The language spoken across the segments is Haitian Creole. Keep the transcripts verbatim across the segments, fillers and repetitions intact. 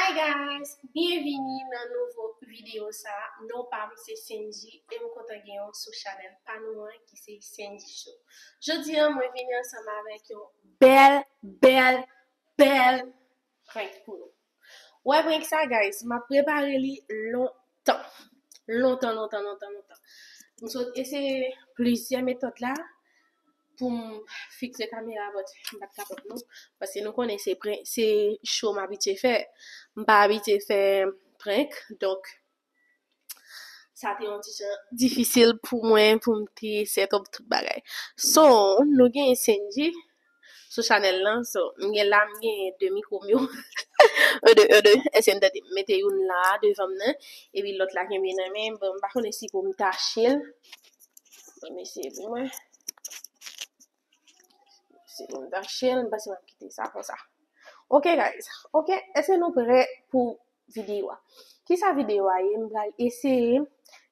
Hey guys, byenvini nan nouvo videyo sa. Non pa m se Senji e m kontan gen w sou chanèl pa nou an ki se Senji Show. Jodi a mwen vini ansanm avèk yon bèl, bèl, bèl prank pou nou. Wè prank sa guys, m ap prepare li lontan. Lontan, lontan, lontan, lontan. M sot eseye plizyè metòd la pou m fikse kamera, but m pa t kapab non. Paske nou konnen se prank, se show m abitye fè. M pa abitye fè prank, donk sa te yon ti jan difisil pou mwen pou m te set up tout bagay. So, nou gen Senji sou chanèl lan. So, m gen la, m gen de mikwo m yo. E de, e de, èske n tande? M mete youn la devan m nan, epi lòt la kenbe nan men m. Bon, m pa konnen si pou m tache l. Bon, m eseye pou mwen. Si pou m tache l, m panse m ap kite sa konsa. Ok, guys. Ok, èske nou prè pou videyo a? Kisa videyo a ye? M pral eseye,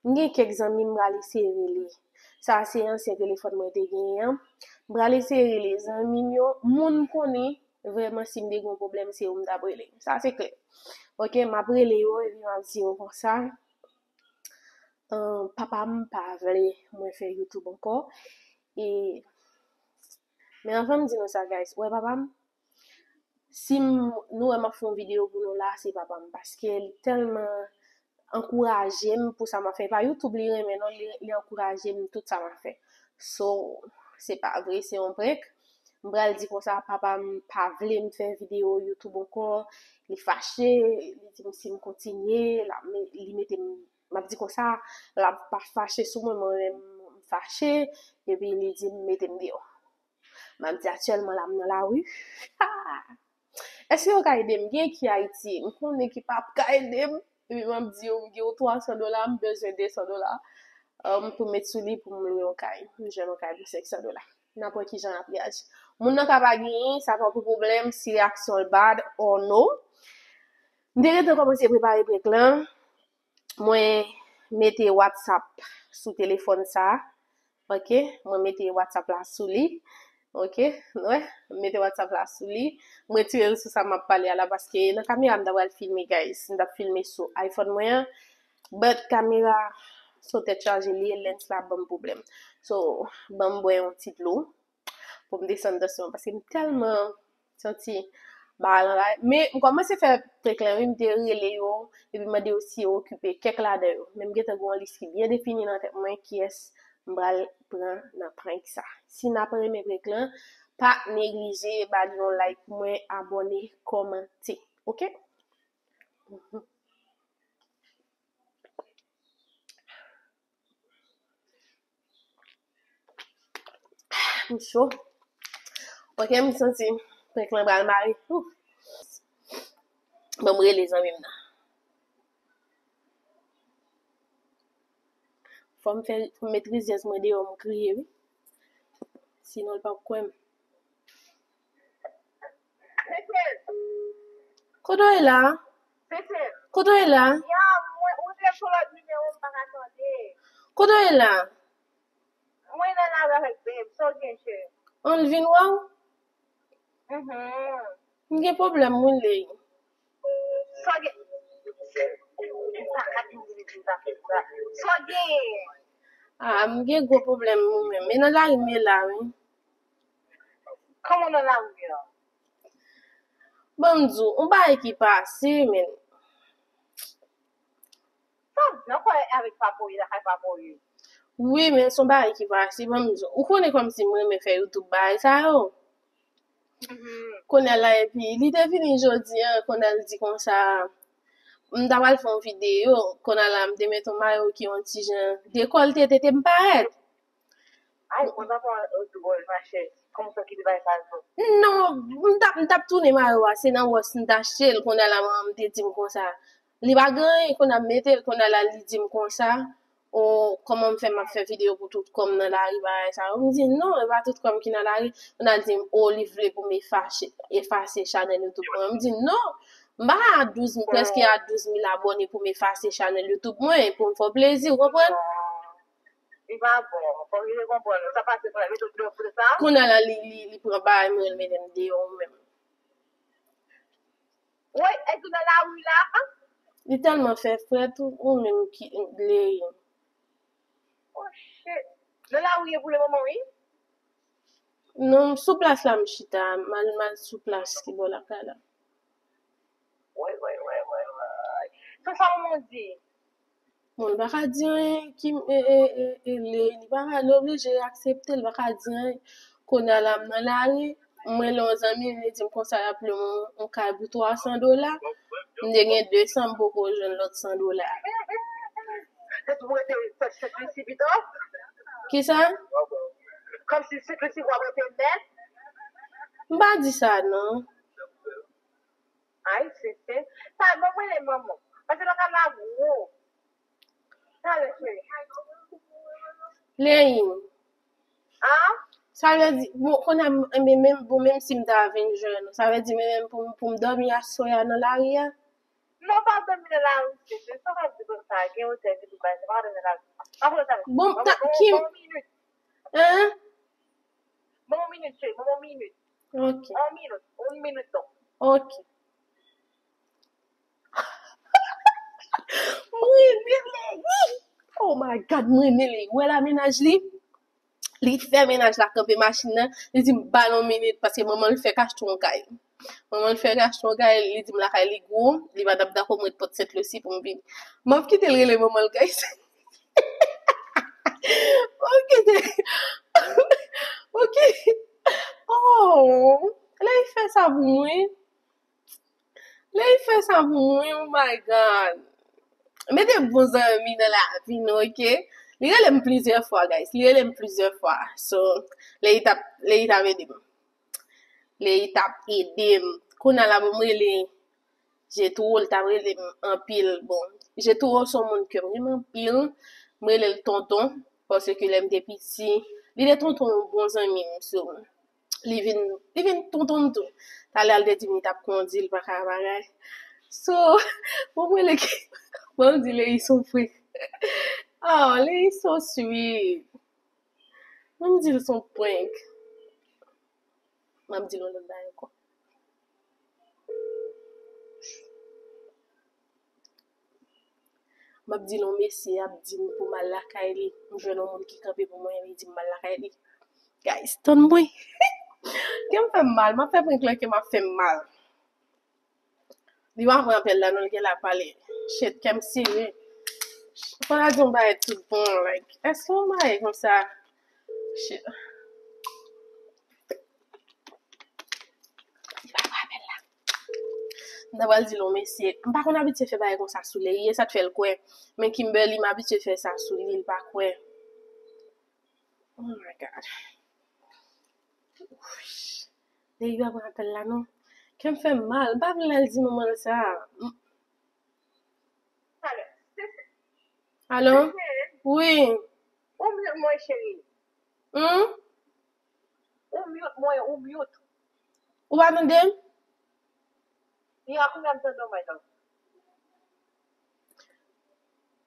m gen kèk zanmi m pral eseye rele. Sa se ansyen telefòn mwen te genyen an. M pral eseye rele zanmi m yo. Moun m konnen vrèman si m te gen yon pwoblèm, se yo m t ap rele. Sa se klè. Ok, m ap rele yo epi m ap di yo konsa. Ahn, papa m pa vle mwen fè YouTube ankò. E, men anvan m di nou sa, guys, wè papa m, si m, nou wè m ap fè yon videyo pou nou la, se papa m, paske li tèlman ankouraje m pou sa m ap fè. E pa YouTube li renmen non, li, li ankouraje m tout sa m ap fè. So, se pa vre, se yon prank. M pral di konsa, papa m pa vle m fè videyo YouTube ankò, li fache, li di m si m kontinye, l ap me-, li mete m, m ap di konsa, l ap pa fache sou mwen, mwen menm m fache, epi li di m mete m deyò. M ap di aktyèlman la m nan lari. Èske yo ka ede m? Gen ki Ayiti? M konnen ki p ap ka ede m. Epi m ap di yo, m gen yon twa san dola, m bezwen de san dola, um, pou m met sou li pou m lwe yon kay. M jwenn yon kay pou senk san dola. N ap wè kijan y ap reyaji. Moun nan ka pa genyen, sa pa pou pwoblèm si reyaksyon l bad or no. M te gentan kòmanse prepare prank lan. Mwen mete WhatsApp sou telefòn sa. Ok, mwen mete WhatsApp la sou li. Ok, wè, mwen mete WhatsApp la sou li. Mwen retire l sou sa m ap pale a la paske nan kamera m ta pral filme, guys. M t ap filme sou iPhone mwen an. But kamera sou tèt chaje li e lens la ban m pwoblèm. So, ban m bwè yon ti dlo pou m desann tansyon an paske m tèlman santi bagay lan la. Men m kòmanse fè prank lan wi, m te rele yo epi mande yo si yo okipe kèk ladan yo. Men m gentan gen yon lis ki byen defini nan tèt mwen kiyès m pral pran nan prank sa. Si n ap renmen prank lan, pa neglije ba li yon like pou mwen, abòne, kòmante. Ok? M cho. Ok, m santi prank lan pral mare. Ouh. Ban m rele zanmi m nan. Fò m fè, fò m met rizyèz mwen deyò, m kriye, wi. Sinon, l p ap kwè m. Kote w ye la? Kote w ye la? Kote w ye la? Mwen nan lari avèk babe, sa w gen, cheri? An, l vin wè w? Mhm. M gen pwoblèm, wi, Ley. Sa w gen? Sa w gen? Ah, m gen gwo pwoblèm, mwen menm. E nan lari m ye la, wi. Kòman nan lari a? Ban m di w, yon bagay ki pase, men. Sa w di ankò avèk papa w ye, lakay papa w ye? Wi, men se yon bagay ki pase, ban m di w. Ou konnen kòmsi m renmen fè YouTube bagay sa yo. Mhm. Kounye a la, epi li te vini jodi a, kounye a l di konsa, m ta pral fè yon videyo, kounye a la, m te met yon mayo ki yon ti jan dekòlte, tete m parèt. Ay, mwen pa pran otoubòl, machè. Kòman sa ki te bay sa l tou? Non, m t ap, m t ap tounen mayo a, se nan wòch m t achte l, kounye a la, manman m te di m konsa. Li pa gen anyen, kounye a m mete l, kounye a la, li di m konsa, o, kòman m fè m ap fè videyo pou tout kò m nan lari, bagay sa yo. M di, non, e pa tout kò m ki nan lari. Kounye a l di m, o, li vle pou m efase, efase chanèl YouTube mwen. M di, non, m pa a douz mil, prèske a douz mil abòne pou m efase chanèl YouTube mwen, pou m fè w plezi, ou konprann? Li pa bon. Fòk li te konprann. Sa pase pou li, li te koute sa. Kounye a la, li, li, li pran bagay mwen, li mete m deyò menm. Woy, èske w nan lari la? Li tèlman fè frèt ou, ou menm ki Leyin. Oh shit. Nan lari ye pou le moman, wi. Non, m sou plas la m chita, m al, m al sou plas ki bò lakay la. Woy, woy, woy, woy, woy. Se sa manman di. Bon, li pa ka di anyen ki e, e, e, e, li, li pa ka, li oblije aksepte, li pa ka di anyen. Kounye a la m nan lari, mwen rele yon zanmi, li di m konsa y ap lwe m yon kay pou twa san dola. M te gen de san, m poko jwenn lòt san dola. Se pou rete fè senk lisi pito? Kisa? Kòmsi senk lisi w ap rete nèt? M pa di sa non. Ay, se se. Sa bon mwen le manman. Paske nan kay la gwo. Talè cheri. Leyin. Ah? Sa vle di, bon, kounye a, m- men, men, bon, menm si m ta vin jwenn ou, sa vle di, men, menm pou, m- pou m dòmi aswè a nan lari a? Non, pa dòmi nan lari, se se sa w ap di konsa, gen otèl ki tou bay, se pa dòmi nan lari. Pa vle sa. Bon, Ban ta- mwen- ki- ban mwen yon minit. Hein? Ban mwen yon minit, cheri, ban mwen yon minit. Ok, Yon minit, yon minit, non. ok. Mwen rele li. Oh my God, mwen rele li. Ou wè la mennaj li? Li fè mennaj la kanpe machin nan. Li di m ba l yon minit paske manman l fèk achte yon kay. Manman l fèk achte yon kay, li di m lakay li gwo, li pa t ap dakò m ret pòt Sent Lisi pou m vini. M ap kite l rele manman l, guys. Ok, ok. Oh, lè li fè sa pou mwen. Lè li fè sa pou mwen, oh my God. Mete bon zanmi nan lavi nou, ok? Li rele m plizyè fwa, guys. Li rele m plizyè fwa. So, lè li t ap, lè li t ap ede m. Lè li t ap ede m. Kounye a la, bon, m rele Jetwo, li t ap rele m anpil. Bon, Jetwo se yon moun ke m renmen anpil. M rele l tonton, paske lè m te piti, li te tonton yon bon zanmi m. So, li vin, li vin tonton m tou. Talè a, li te di m li t ap kondi, li pa ka bagay. So, bon, m rele ki, bon, m di Leyi se yon prank. Oh, Leyi so sweet. Bon, m di l se yon prank. M ap di l yon lòt bagay ankò. M ap di l yon mesye ap di m pou m al lakay li. M jwenn yon moun ki kanpe pou mwen, li di m m al lakay li. Guys, tann mwen. Kè m fè m mal, m ap fè prank lan, kè m ap fè m mal. Li pa pran apèl la, non, li gen la pale. Shit, kè m sere. Fò la di yon bagay tout bon, like, èske yon bagay konsa? Shit. Li pa pran apèl la. M ta pral di l yon mesye. M pa konn abitye fè bagay konsa sou Leyi, e sa t fè l kwè. Men Kimberly, m abitye fè sa sou li, li pa kwè. Oh my God. Leyi pa pran apèl la, non. Kè m fè m mal. M pa vle l al di manman l sa. M- Talè. Se se. Alo? Wi. Ou mute mwen, cheri. Hmm? Ou mute mwen, ou mute. Ou pa tande m? Ya, kounye a m tande w, my love.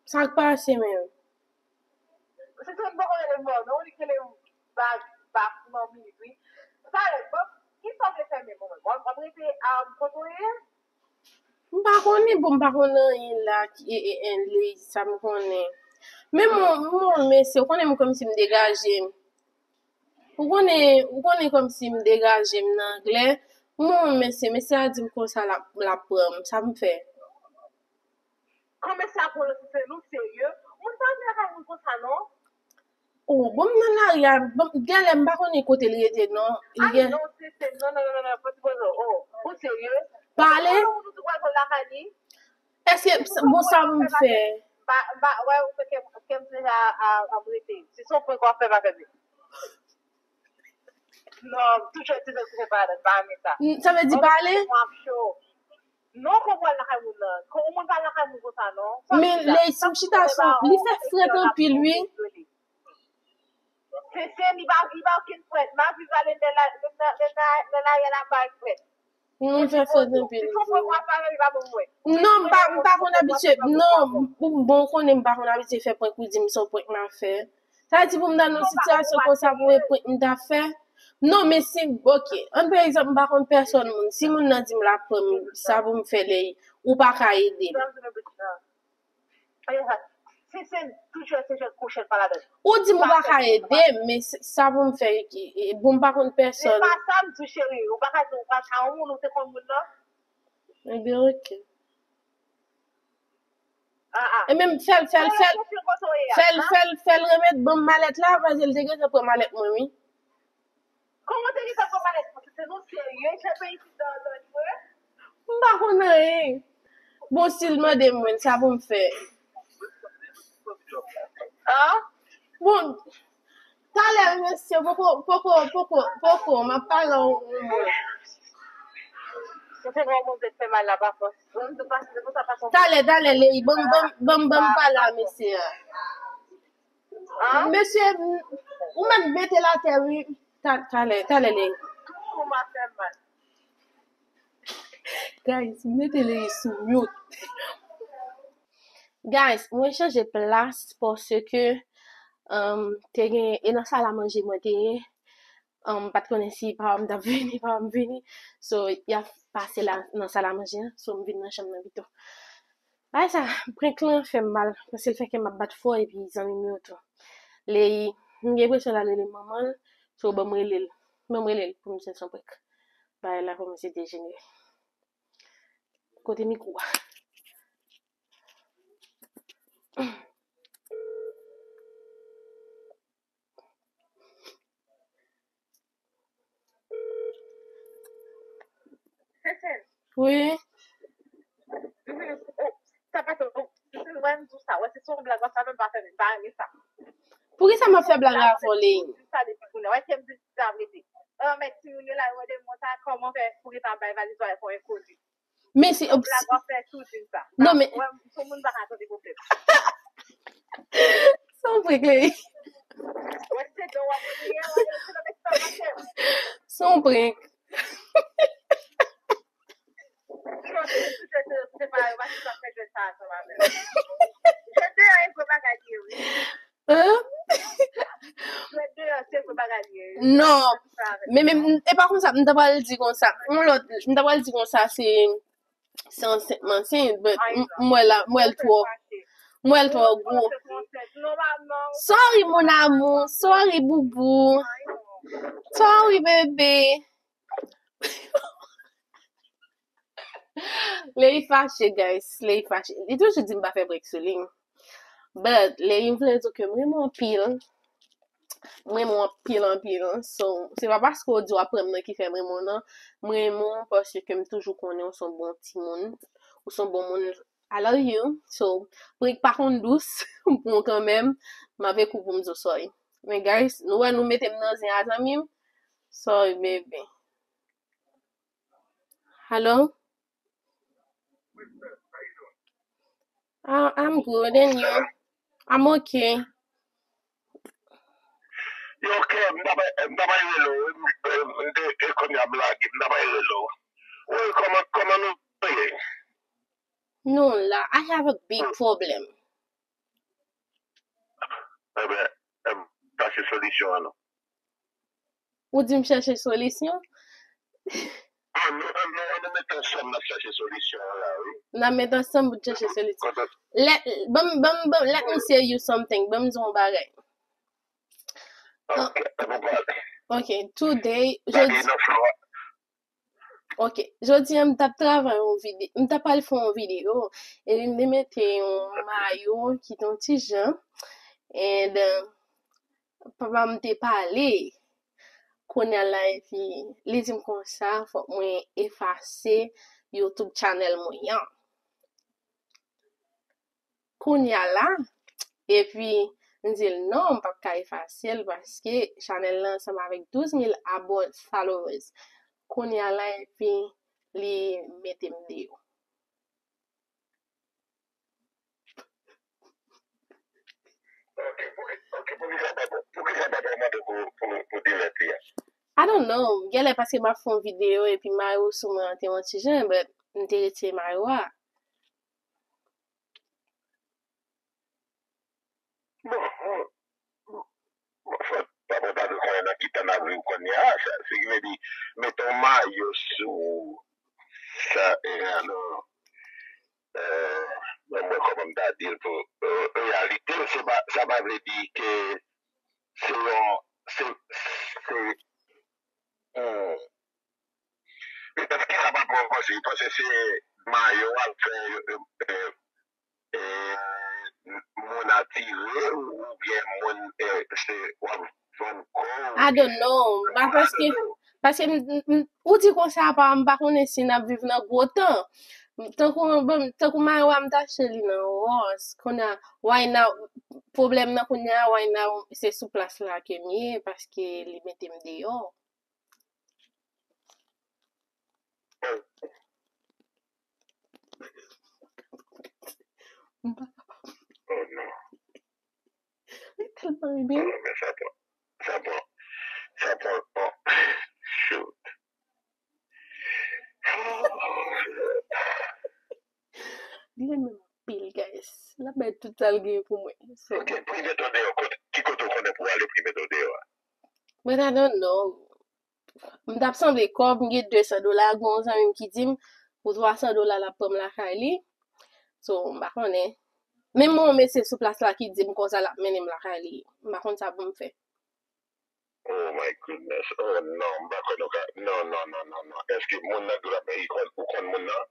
Sa k pase menm? Se tout bon rele mò, non, li rele bag, bag, nan minit, wi. Talè, bon, ki sa w vle fè menm, mwen? Mwen, mwen rete, um, kote w ye? M pa konnen, bon, m pa konnen anyen la, ki e, e, en, Leyi, sa m konnen. Men mwen, mwen, mesye, ou konnen m kòmsi m degaje m. Ou konnen, ou konnen kòmsi m degaje m nan anglè. Mwen, mesye, mesye a di m konsa l ap, l ap pran m. Sa m fè? Kòman sa pou se nou serye? Moun pa vin lakay moun konsa, non. Oh, bon, m nan lari a, bon, genlè m pa konnen kote l rete, non. Li Ay, gen, non, se, se, non, non, non, non, non, pati bozo, oh, ou serye? Pale? Ou tou wè zòn lakay li? Èske, bon, sa pou m fè? Ba, ba, wè, ou fè kè, kè m deja a, a, a rete. Si se yon prank w ap fè, pa fè l. Non, toujou ti zòn ki fè pa adan, pa renmen sa. N- Sa vle di pale? Mwen ap cho. Non, kon pral lakay moun nan. Kon moun pral lakay moun konsa, non. Sa Men ki sa? Leyi, si m chita sou, li fè frèt anpil, wi. Se, se, li pa, li pa okenn frèt. M ap viv ale lè la, lè la, lè la, lè la, lè la, pa frèt. Non, l fè frèt anpil. Si son prank w ap fè, li pa bon mwen. Non, m pa, m pa konn abitye, non, m- bon, ou konnen m pa konn abitye fè prank ou di m se yon prank m ap fè. Sa vle di pou m nan yon sitiyasyon konsa pou e prank m ta fè, Non, men si, ok, an pa egzanp, m pa konn pèsòn moun. Si moun nan di m l ap pran m, sa pou m fè lè, ou pa ka ede m. Ou di m ou pa ka ede m, men sa pou m fè, bon, m pa konn pèsòn. Ebyen, ok. Ebyen, fè l, fè l, fè l, fè l, fè l, fè l remèt ban m malèt la, paske l te gentan pran malèt mwen, wi. Kòman w te gentan pran malèt mwen? Se nou serye, chèpè isit nan, nan jwe? M pa konn anyen. Bon, si l mande mwen, sa pou m fè? Bon, talè, mesye, poko, poko, poko, poko, m ap pale a yon moun. Ou te wè yon moun te fè mal la pa fòs. Talè, talè, Leyi, ban m, ban m, ban m, ban m pale a mesye a. Mesye, ou mèt mete l atè, wi. Ta-, talè, talè, Leyi. Guys, mete Leyi sou mute. Guys, mwen chanje plas paske, um, te gen, e nan sal a manje mwen te ye. Um, m pa t konnen si papa m t ap vini, papa m vini. So, y ap pase la nan sal a manje an. So, m vin nan chanm nan pito. Bagay sa, prank lan fè m mal, paske l fè kè m ap bat fò epi zanmi m yo tou. Leyi, m gen enpresyon l al rele manman l, so ban m rele l. Ban m rele l pou m di l se yon prank. Bagay la kòmanse dejenere. Kote mikwo a? Wi. Sa pa fè, wè m di w sa, wè se yon blag, wè sa menm pa fè, m pa renmen sa. Poukisa m ap fè blag avè w, Leyi? Di sa depi kounye a, wè ke m di sa vre di. An, mèt timoun yo la, yo mande mwen sa, kòman fè pou rete ap bay valiz la pou enkoni. Men se, non, men se yon prank, Leyi. Se yon prank. Hein? Non, men, men, e pa konsa, m ta pral di konsa. Yon lòt, m ta pral di konsa, se, se ansent m ansent, but m, m wè la, m wè l twò, m wè l twò gwo. Sorry, mon amour, sorry, boubou. Sorry, bébé. Leyi fache, guys. Leyi fache. Li toujou di m pa fè prank sou li. But, Leyi, m vle di w ke m renmen w anpil. M renmen w anpil, anpil. So, se pa paske w di w ap pran m nan ki fè m renmen w, non. M renmen w paske m toujou konnen w se yon bon timoun. Ou se yon bon moun. I love you. So, prank pa konn dous. M pran w kanmenm. M avèk ou pou m di w sorry. Men, guys, nou wè nou mete m nan zen a zanmi m. Sorry, baby. Hello? Ah, I'm good, and you? I'm okay. Yo, Kev, m ta bay, m ta bay relo, m, m, m te, e kounye a m lage, m ta bay relo. Wi, kòman, kòman nou ye? Nou la, I have a big problem. Enben, enben, sa se solisyon an, non. Ou di m chèche solisyon? An nou, an nou, an nou met ansanm n ap chèche solisyon an la, wi. N ap met ansanm pou n chèche solisyon. Let, ban m, ban m, ban m, let me say you something. Ban m di w yon bagay. Ok, ann pale. Ok, today, jodi. Ok, jodi a m t ap travay yon vide-, m t ap al fè yon videyo, epi m te mete yon mayo ki t yon ti jan, and, uh, papa m te pale. Kounye a la, epi li di m konsa, fòk mwen efase YouTube channel mwen an. Kounye a la, epi m di l non, m p ap ka efase l paske chanèl lan ansanm avèk douz mil abon-, followers. Kounye a la, epi li mete m deyò. Ok, poukisa, ok, poukisa papa, poukisa papa w mande w pou, pou, pou delete li a? I don't know. Genlè paske m ap fè yon videyo epi mayo sou mwen an te yon ti jan, but m te retire mayo a. Bon, bon, bon, bon, fòk, Papa, w ta dwe konnen nan ki tan n ap viv kounye a. Sa, se ki vle di, mete yon mayo sou sa, e alò, e, mwen, mwen, kòman m ta di l pou, e, reyalite, se pa, sa pa vle di ke se yon, se, se, hmm, petèt ke sa pa pran konsèy, panse se mayo w ap fè, e, e, e, moun atire w, oubyen moun, e, se, w ap vann kò w, I don't know. Ba, paske, paske m, m, m, ou di konsa, pa, m pa konnen si n ap viv nan gwo tan. Tankou, bon, tankou mayo a, m t achte li nan Ross. Kounye a, right now, pwoblèm nan kounye a, right now, se sou plas la ke m ye, paske li mete m deyò. M pa kapab. Oh non. Li tèlman ribe. Non, men sa pran, sa pran, sa pran, oh, shoot. Li renmen m anpil, guys. L ap bay tout sa l genyen pou mwen. So, ok, pou l mete w deyò, kote, ki kote w konnen pou w ale pou l mete w deyò a? But I don't know. M t ap sanble kòb, m gen de san dola, gen yon zanmi m ki di m, pou twa san dola, l ap pran m lakay li. So, m pa konnen. Menm yon mesye sou plas la ki di m konsa, l ap mennen m lakay li. M pa konn sa pou m fè. Oh my goodness. Oh non, m pa kwè nou ka. Non, non, non, non, non. Èske moun nan dwe ap, ou konn, ou konn moun nan?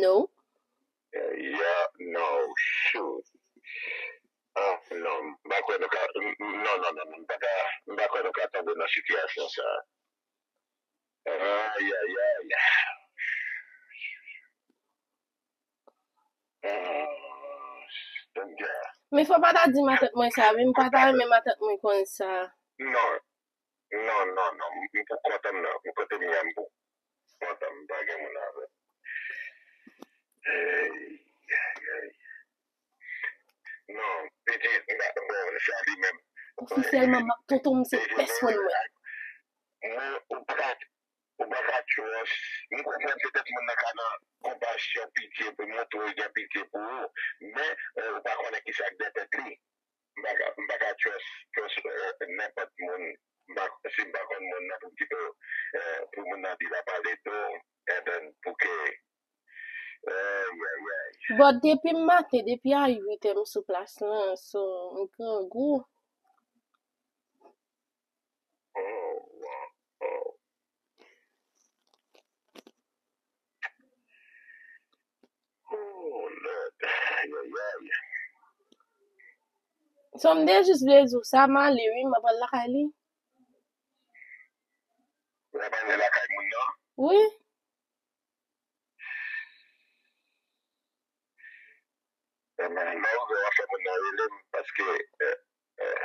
No. Yeah, no, shoot. Ah, non, m pa kwè nou ka. Non, non, non, non, m pa ka, m pa kwè nou ka tonbe nan sitiyasyon sa. Ay, ay, ay. Ah, Seigneur. Men fò pa ta di matant mwen sa, wi, m pa ta renmen matant mwen konn sa. Non, non, non, non, m pou kontan m nan, m kote m ye a, m pou kontan m, m pa gen moun avè m. Ey, ey, ey. Non, pitit, m pa, bon, sa li menm. Ofisyèlman, m ap tonton m se best friend mwen. Mwen, ou pa ka, ou pa ka trust. M konprann petèt moun nan ka nan konpasyon, pitye, pou montre w gen pitye pou ou, men, eh, ou pa konnen ki sa k dèyè tèt li. M pa ka, m pa ka trust, trust, eh, nenpòt moun. M pa, si m pa konn moun nan, pou m kite, eh, pou moun nan di l ap pale de w, and then pou ke, ay, ay, ay. But depi maten, depi a uit è m sou plas lan, so, m grangou. Oh, wow. Oh. Oh, Lord. Ay, ay, ay. So, m te jis vle di w sa, m ale, wi, m ap al lakay li. Ou ap ale lakay moun nan? Wi. Ebyen, lè w vle w ap fè moun nan rele m, paske, eh, eh,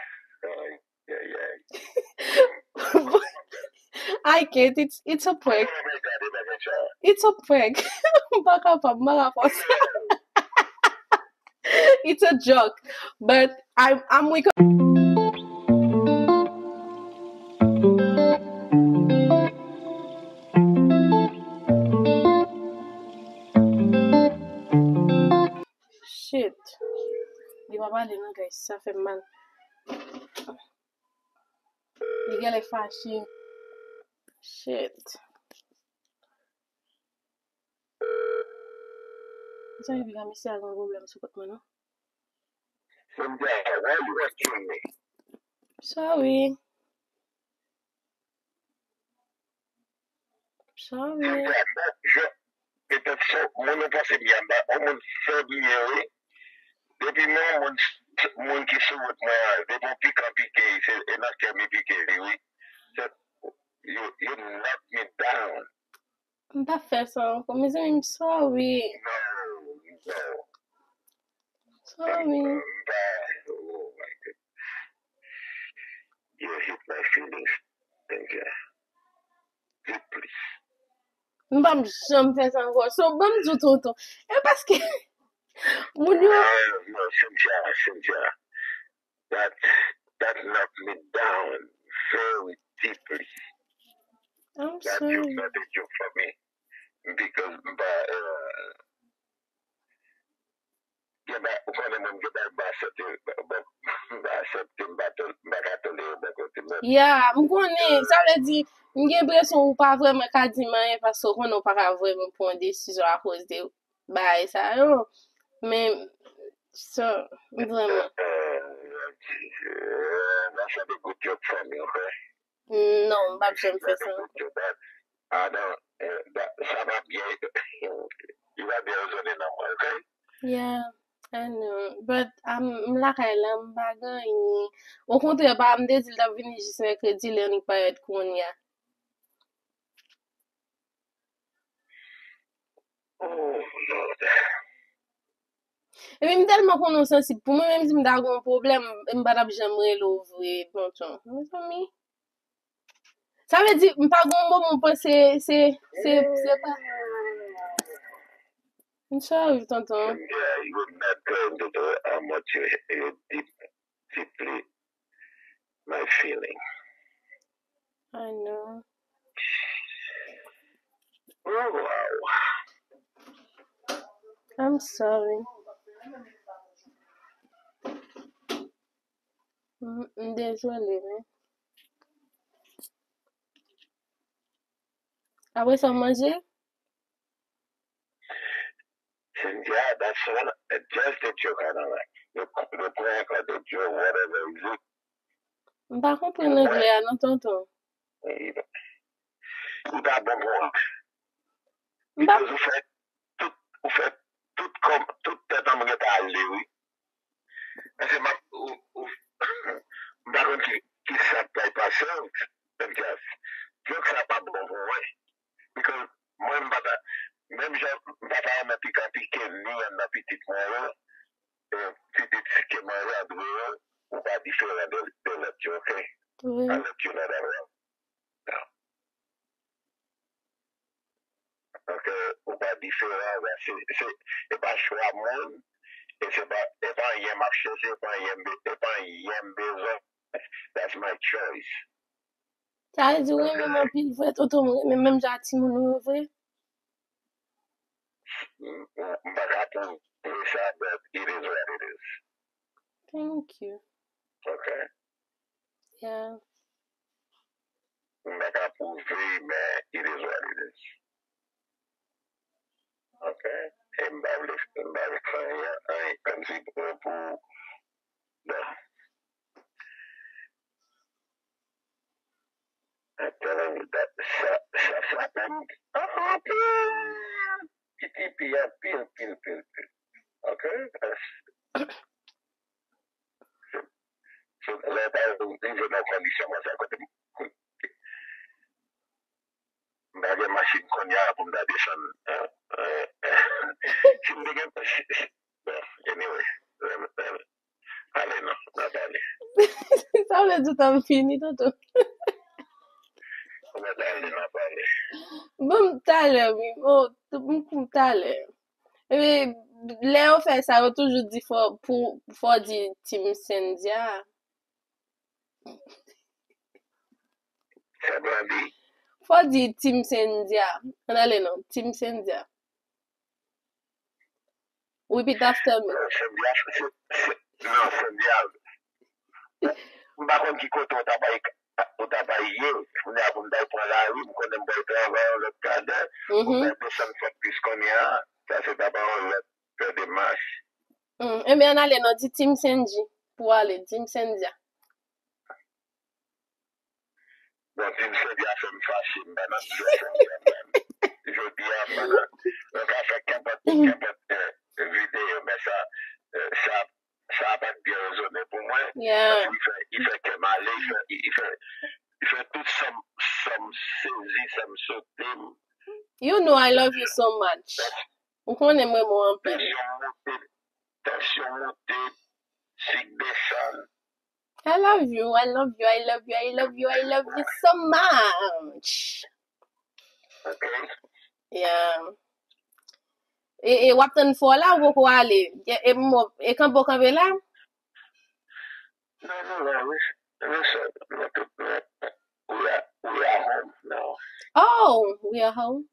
ay, ay, ay. I can't. It's, it's a prank. It's a prank. M pa kapab, m pa ka fè sa. It's a joke. But I'm, I'm weak. Shit. Li pa pale non, guys. Sa fè m mal. Li genlè fache. Shit. Sa vle di misye a gen pwoblèm sou kont mwen, non? Cynthia, why you rescue me? Sorry. Sorry. Cynthia, mwen, je, petèt se moun ou panse m ye a, m pa, yon moun fèb m ye, wi. Depi m wè yon moun, moun ki sou wout mwen an, depi yon pikan pike, se, e nan kè m li pike li, wi. Se, you, you knock me down. M pa fè sa ankò. Mezanmi, m sorry. No, no. Sorry. M pa, oh my God. You hit my feelings, Cynthia. Deeply. M p ap janm fè sa ankò. So, ban m di w tonton. E paske moun yo. No, no, Cynthia, Cynthia. That, that knocked me down very deeply. I'm sorry. That joke, not a joke for me. Because, but, uh, yeah, but, Mwen menm, gen bagay m pa aksepte, m pa aksepte, m pa tol-, m pa ka tolere bò kote m. Ya, m konnen, sa vle di, m gen enpresyon ou pa vrèman ka di m anyen paske w konnen w pa ka vrèman pran yon desizyon akoz de bagay sa yo. Men, so, m vrèman. Nan sa de good job for me, ok? Non, m p ap janm fè sa. Good job, but I don't, eh, that, sa pa byen, li pa byen rezone nan mwen, ok? Yeah, I know. But, um, m lakay la, m pa gen anyen. Okontrè, pa, m te di l t ap vini jis mèkredi, lè annik parèt kounye a. Oh, Lord. Epi m tèlman konnen w sansib. Pou mwen menm, si m ta gen yon pwoblèm, m pa t ap janm rele w vre, tonton. Mezanmi. Sa vle di, m pa gen yon moman w panse, se, se, se pa. M sorry, tonton. Yeah, you were not going to know how much you, you deep, deeply my feeling. I know. Oh, wow. I'm sorry. M, m dezole, men. Apre sa, w manje? Cynthia, that's one, just the joke I don't like. The, the prank or the joke, whatever is it. M pa konprann anglè a non, tonton. Li pa bon pou mwen. M pa Because ou fè tout, ou fè tout kòm, tout tèt an mwen gentan ale, wi. Paske m ap, ou, ou, m pa konn ki, ki sa k pral pase w, Cynthia. Joke sa pa bon pou mwen. Because mwen, m pa ta, menm jan m pa ta renmen pikan pike ni yonn nan pitit mwen yo, eh, pitit sik ke manje Andre yo, ou pa diferan de, de lòt yo, ok? Wi. I let you know that, right? Ok, ou pa diferan, se, se, se pa chwa moun, e se pa, e pa anyen m ap chèche, e pa anyen m be-, e pa anyen m bezwen. That's my choice. Sa vle di w renmen m anpil vre, tonton, m renmen menm jan ak timoun ou yo vre. M, m, m pa ka pwouve sa, but it is what it is. Thank you. Ok. Yeah. M pa ka pwouve, men it is what it is. Ok. E m pa vle, m pa vle fè anyen, anyen kòmsi pou, pou, bon. I'm telling you that sa, sa frape m anpil. Piti pi anpil, pil, pil, pil. Ok? So, lè w pa rive nan kondisyon konsa, kote m, m pa gen machin kounye a pou m ta desann. Eh, eh, eh. Si m te gen, si, si, bon, anyway, lè m, lè m, ale non, n a pale. Sa vle di w t ap fini, tonton. N a pale, n a pale. Bon, talè, wi. Oh, m, m, talè. Epi, lè yo fè sa, yo toujou di fò, pou, fò di Team Cynthia. Sa vle di? Fò di Team Cynthia. Ann ale non, Team Cynthia. Repeat after me. Non, Cynthia, se, se, non, Cynthia. M pa konn ki kote w ta pral, w ta pral ye. Kounye a pou m ta pran lari, m konnen m pral travay yon lòt kadè. Pou m ta desann fòk plis kounye a, sa se ta pa yon lòt pè de mach. Mm, ebyen, ann ale non, di Team Senji pou w ale, Team Senji a. Bon, Team Senji a fè m fache, m pa nan Team Senji a menm. Jodi a, m pa nan, mwen ka fè kenpòt, kenpòt, eh, videyo, men sa, eh, sa, sa pa t byen rezone pou mwen. Yeah. Paske li fè, li fè kè m ale, li fè, li fè, li fè tout sa m, sa m sezi, sa m sote. You know I love you so much. Ou konnen m renmen w anpil. Tansyon monte, tansyon monte, sik desann. I love you, I love you, I love you, I love you, I love you so much. Ok. Yeah. E, e w ap tann fò la, ou poko ale? E, e, mo, e kanpe w kanpe la? Non, nou la, wi. Nou sot, nou tout, nou, we are, we are home now. Oh, we are home.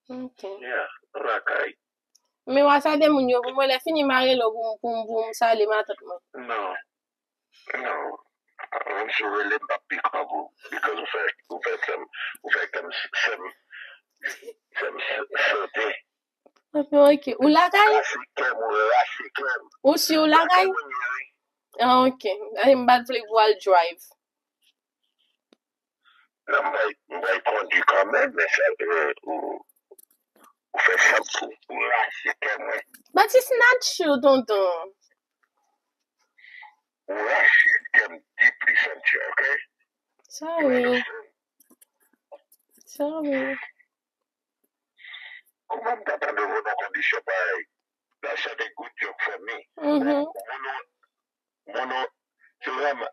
Ok. Yeah, nou lakay. Mwen sa de moun yo, pou mwen, lè fini, m a rele w pou, pou, pou m salye matant mwen. Non. Non. Menm si w rele m, m p ap pick up ou. Because ou fè, ou fè kè m, ou fè kè m, kè m, kè m sote. Ok. Ou lakay? Rache kè m, ou rache kè m. Ou si ou lakay? Ah, ok. Ay, m pa t vle pou al drive. Non, m bay, m bay kondwi kanmenm, men fè, euh, ou, ou fè sa pou, pou rache kè mwen. But it's not true, tonton. Ou rache kè m deeply, Cynthia, ok? Sorry. Sorry. Kòman m ta tande w nan kondisyon parèy? That's not a good joke for me. Mhm. Moun ou, moun ou, se vrèman,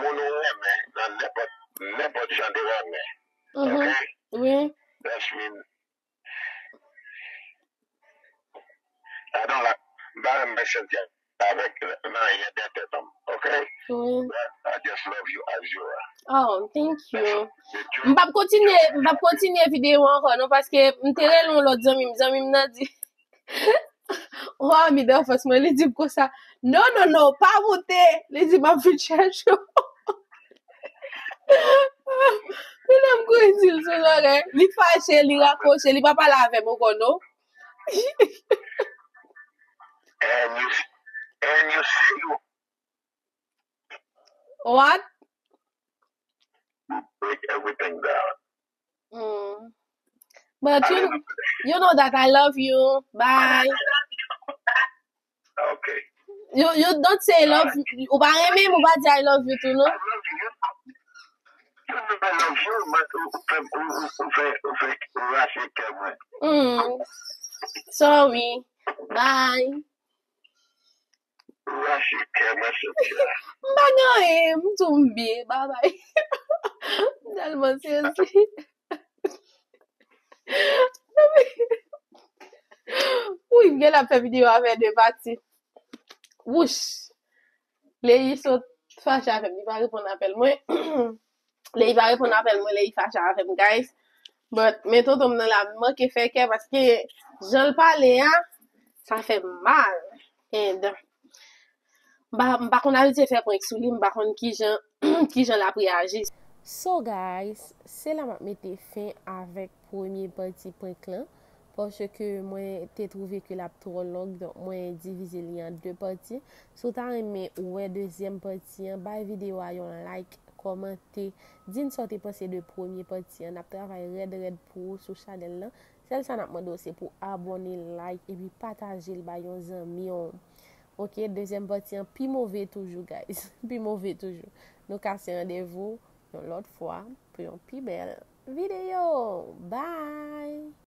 moun ou renmen nan nenpòt, nenpòt jan de renmen. Mhm. Ok? Wi. That's mean, I don't like, m pa renmen Cynthia avèk nan anyen dètè nonm. Ok? Wi. But I just love you as you are. Oh, thank you. M p ap kontinye, m p ap kontinye videyo ankò non, paske m te rele yon lòt zanmi m, zanmi m nan di, yon ami danfans mwen, li di m konsa, "Non, non, non, pa moute." Li di, "M ap vin chèche w." Li nan m kouri di l sou zòrèy. Li fache, li rakwoche, li pa pale avè m ankò non. And you, and you see you What? break everything down. Mm. But you, you know that I love you. Bye. Okay. You, you don't say love. Ou pa renmen m, ou pa di I love you too, non? I love you. You know I love you, but ou fè, ou, ou, ou fè, ou fè, ou rache kè mwen. Mm. Sorry. Bye. Ou rache kè mwen, Cynthia. M pa gen anyen, m tou m byen, babay. M tèlman sezi. Wi, m gen la fè videyo a fè de pati. Wouch. Leyi sot fache avè m, li pa reponn apèl mwen. Leyi pa reponn apèl mwen, Leyi fache avè m, guys. But, men tonton m nan la, m manke fè kè paske jan l pale a, sa fè m mal. And m pa, m pa konn abitye fè prank sou li, m pa konn kijan, kijan l ap reyaji. So guys, se la m ap mete fen avèk premye pati prank lan, paske mwen te twouve ke l ap twò long, donk mwen divize li an de pati. Si w ta renmen wè dezyèm pati an, bay videyo a yon like, kòmante, di n sa w te panse de premye pati an. N ap travay rèd rèd pou ou sou chanèl lan. Sèl sa n ap mande w se pou abòne, like, epi pataje l bay yon zanmi w. Ok, dezyèm pati an pi move toujou, guys. Pi move toujou. Nou kase randevou yon lòt fwa pou yon pi bèl videyo. Bye!